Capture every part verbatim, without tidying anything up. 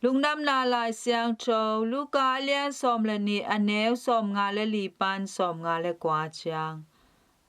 Lungdamna Lai Siangtho, Luka a lian sawm le nih, a neu sawmnga le li pan sawmnga le kua ciang.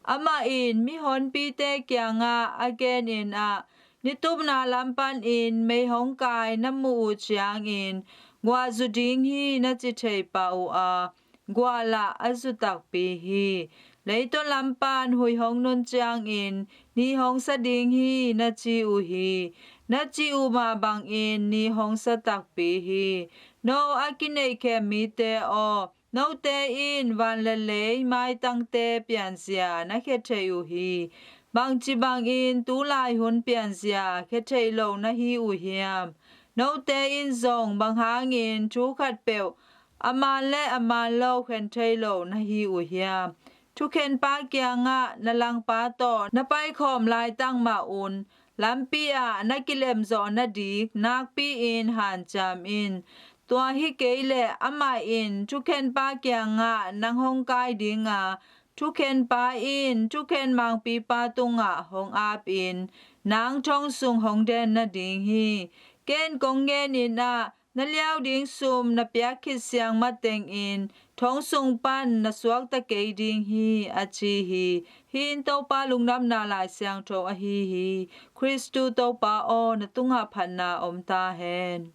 Amah in mihonpite kiangah a genin ah, nitupna lam panin mei hong kai na muh uh ciangin, guah zu ding hi na ci thei pah uh a, guah lah a zu takpi hi. Leitaw lam pan hui hong nun ciangin, ni hong sa ding hi na ci uh hi. Na cih uh mah bangin ni hong sa takpi hi. No a kineihkhem mite aw, note in van le lei maitangte pianzia na khia thei uh hi. Bangci bangin tu lai hun pianzia khia thei lo na hi uh hiam? Note in zong bang hangin thu khat peuh a man le a man lo khen thei lo na hi uh hiam? Thukhenpa kiangah na langpa tawh na paikhawm laitang mah un, lampi ah na kilemzawh nading nakpi-in hanciam in. Tua hi kei leh amah in thukhenpa kiangah nang hong kai ding a, thukhenpa in thukhen mangpipa tungah hong ap-in, nang thong sung hong den nading hi. Ken kong genin ah, na liau ding sum na piak khit siang matengin thong sung pan na suakta kei ding hi, a ci hi. Hih in Topa Lungdamna Lai Siangtho ahi hi. Khristu Topa aw, na tungah phatna om ta hen.